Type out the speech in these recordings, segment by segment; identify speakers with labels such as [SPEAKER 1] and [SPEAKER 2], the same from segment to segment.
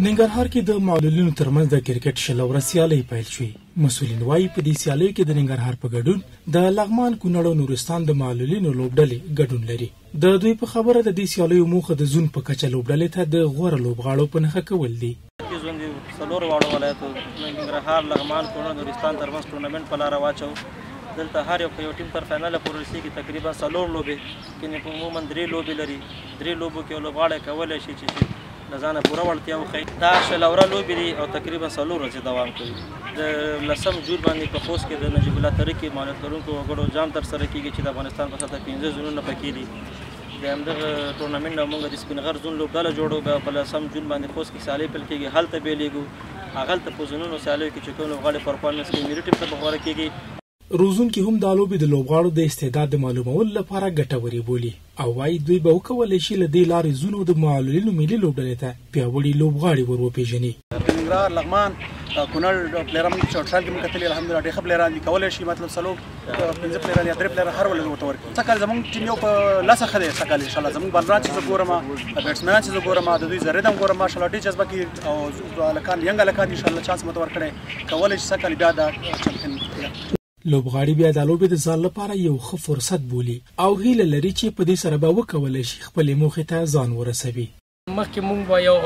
[SPEAKER 1] ننګرهار کې د معلولینو ترمنځ د کرکټ 20 اوره سیالۍ پیل شوې. مسؤلین وايي، په دې سیالیو کې د ننګرهار په ګډون د لغمان، کونړ او نورستان د معلولینو لوبډلې ګډون لري. د دوی په خبره، د دې سیالیو موخه د زون په کچه لوبډلې ته د غوره لوبغاړو په نښه کول دي.
[SPEAKER 2] زون د څلورو واړو ولایتو ننګرهار، لغمان، کونړ، نورستان ترمنځ ټورنمنټ په لاره واچو. دلته هر یو په یو ټیم تر فاینله پورې رسېږي. تقریبا څلور لوبې کې، عموماً درې لوبې لري. درې لوبو کې یو لوبغاړی کولی شي چې له ځانه پوره وړتیا وښيي. دا 20 اوره لوبې دي او تقریبا 4 ورځې دوام کوي. د 10 جون باندې په خوست کې د نجیب الله تره کي معلولیت لرونکو وګړو جام ترسره کېږي چې د افغانستان په سطح 5 زونونه پکې دي. د همدغه ټورنمنټ نه موږ د سپین غر زون لوبډله جوړو. بیا په 10 جون باندې خوست کې سیالۍ پیل کېږي، هلته بیلېږو. هغلته په زونونو سیالیو کې چې کوم لوبغاړي پرفارمنس کوي، ملي ټیم ته به غوره کېږي.
[SPEAKER 1] روزونکي هم دا لوبې د لوبغاړو د استعداد د معلومولو لپاره ګټورې بولي او وايي، دوی به وکولی شي له دې لارې زونو د معلولینو ملي لوبډلې ته پیاوړي لوبغاړي ور وپېژني.
[SPEAKER 3] د ننګرهار، لغمان، کونړ پلیران موږ ټرایل کې موږ کتلي، الحمدلله ډېر ښه پلیران دي. کولی شي مطلب څلور پنځه پلیران یا درې پلیران هر ولایت ورته ورکړي. سږ کال زموږ ټیم یو په لسه ښه دی. سږ کال انشاءالله زموږ بالران چې زه ګورم، بیټسمنان چې زه ګورم، د دوی زه ریدم ګورم، ماشاءالله ډېر جذبه کوي او هلکان، ینګ هلکان دي. انشاءالله چانس مو ته ورکړی، کولی شي سږ کال بیا دا چمپین.
[SPEAKER 1] لوبغاړي بیا دا لوبې د ځان لپاره یو ښه فرصت بولي او هیله لري چې په دې سره به وکولی شي خپلې موخې ته ځان ورسوي.
[SPEAKER 4] مخکې موږ به یو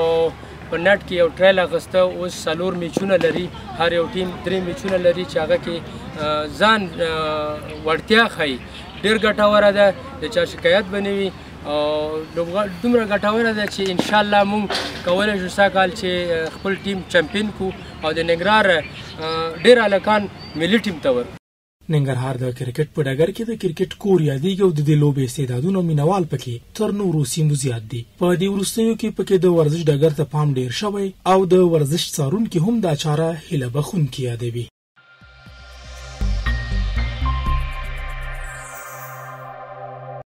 [SPEAKER 4] په نټ کې یو ټرایل اخیسته، اوس 4 میچونه لري. هر یو ټیم 3 میچونه لري چې هغه کې ځان وړتیا ښيي. ډېر ګټوره ده، د چا شکایت به نه وي او دومره ګټوره ده چې انشاءالله موږ کولی شو سږ کال چې خپل ټیم چمپین کړو او د ننګرهار ډېر هلکان ملي ټیم ته ورکړو.
[SPEAKER 1] ننګرهار د کرکټ په ډګر کې د کرکټ کور یادېږي او د دې لوبې استعدادونه او مینهوال پکې تر نورو سیمو زیات دي. په دې وروستیو کې پکې د ورزش ډګر ته پام ډېر شوی او د ورزش څارونکي هم دا چاره هیله بښونکې یادوي.